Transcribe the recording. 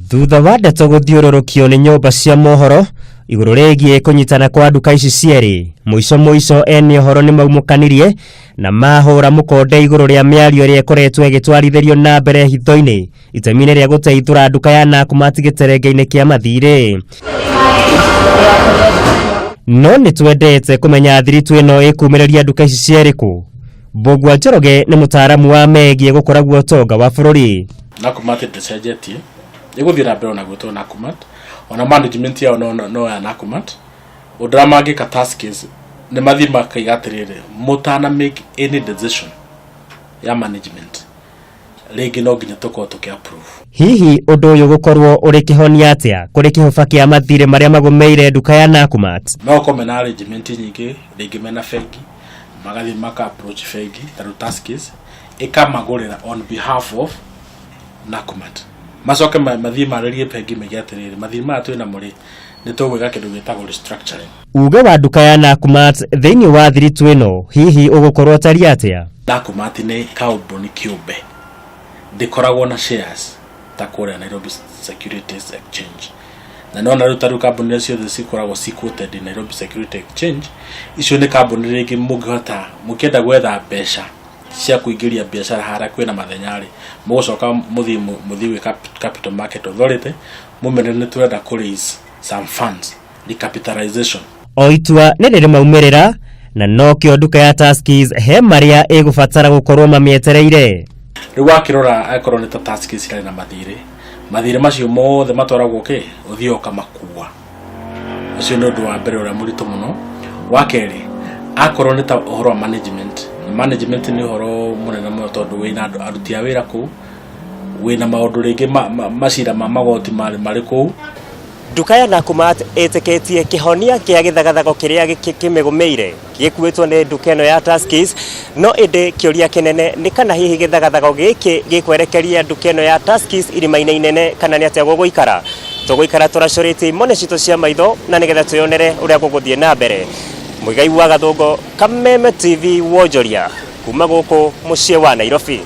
Thutha wa ndeto gũthiũrũrũkio nĩ nyũmba cia mohoro igũrũ rĩgiĩ kũnyitana kwa nduka ici cierĩ, mũico mũico ene ũhoro nĩ maumũkanirie na mahũra mũkonde igũrũ rĩa mĩario ĩrĩa ĩkoretwo ĩgĩtwarithĩrio na mbere hitho-inĩ itemi-inĩ rĩa gũteithũra nduka ya Nakumatt gĩterenge-inĩ kĩa mathirĩ. No nĩ twendete kũmenya thiritũ ĩno ĩkumĩrĩria nduka ici cierĩ kũ. Mbũgua Njoroge nĩ mũtaaramu wa megiĩ gũkũra ũtonga wa bũrũri. Nakumatt ndĩcenjetie, ĩgũthiĩ na mbere ona gwĩtwo Nakumatt, ona management yao no ya Nakumatt. Ũndũ ũrĩa mangĩka Tuskys nĩ mathiĩ makaiga atĩrĩrĩ, mũtana make any decision ya management rĩngĩ no nginya tũkorwo tũkĩ approve. Hihi ũndũ ũyũ gũkorwo ũrĩ kĩhonia atĩa kũrĩ kĩhũba kĩa mathirĩ marĩa magũmĩire nduka ya Nakumatt? No ũkorwo mena arrangement nyingĩ, rĩngĩ mena bengi, magathiĩ maka approach bengi ta rĩu Tuskys ĩkamagũrĩra on behalf of Nakumatt, macoke mathiĩ marĩrie bengi mauge atĩrĩrĩ, mathirĩ maya twĩnamo rĩ, nĩ tũgwĩka kĩndũ gĩtagwo restructuring. Uge wa nduka ya Nakumatt thĩinĩ wa thiritũ ĩno hihi ũgũkorwo ũtariĩ atĩa? Nakumatt nĩ kambuni kĩũmbe, ndĩkoragwo na shares ta kũrĩa Nairobi Securities Exchange, na nĩwona rĩu ta rĩu kambuni iria ciothe cikoragwo ci quoted in Nairobi Security Exchange, icio nĩ kambuni rĩngĩ mũngĩhota mũkĩenda gwetha mbeca cia kũingĩria biacara harĩa kwĩna mathenya rĩ, mũgũcoka mũthiĩ gwĩ Capital Market Authority, mũmere nĩ tũrenda kũ raise some funds, recapitalization. O itua nĩ rĩrĩ maumĩrĩra na nokĩo nduka ya Tuskys he marĩa ĩgũbatara gũkorwo mamĩetereire. Rĩu wakĩrora akorwo nĩ ta Tuskys irarĩ na mathirĩ, mathirĩ macio mothe matwaragwo kĩ ũthiĩ ũkamakua. Ũcio nĩ ũndũ wa mbere ũrĩa mũritũ mũno. Wa kerĩ, akorwo nĩ ta ũhoro wa management, management nĩ ũhoro mũnene mũno tondũ wĩna andũ aruti a wĩra kũu, wĩna maũndũ rĩngĩ macira ma magoti marĩ kũu. Nduka ya Nakumatt ĩtĩkĩtie kĩhonia kĩa gĩthagathago kĩrĩa kĩmĩgũmĩire gĩkuĩtwo nĩ nduka ĩno ya Tuskys, no ĩndĩ kĩũria kĩnene nĩ kana hihi gĩthagathago gĩkĩ gĩkwerekeria nduka ĩno ya Tuskys irima-inĩ inene kana nĩ atĩa gũgũikara. Tũgũikara tũracũrĩtie imone citũ cia maitho na nĩgetha twĩyonere ũrĩa gũgũthiĩ na mbere. Mũigai wa Gathũngũ, Kameme TV, wonjoria kuma gũkũ mũciĩ wa Nairobi.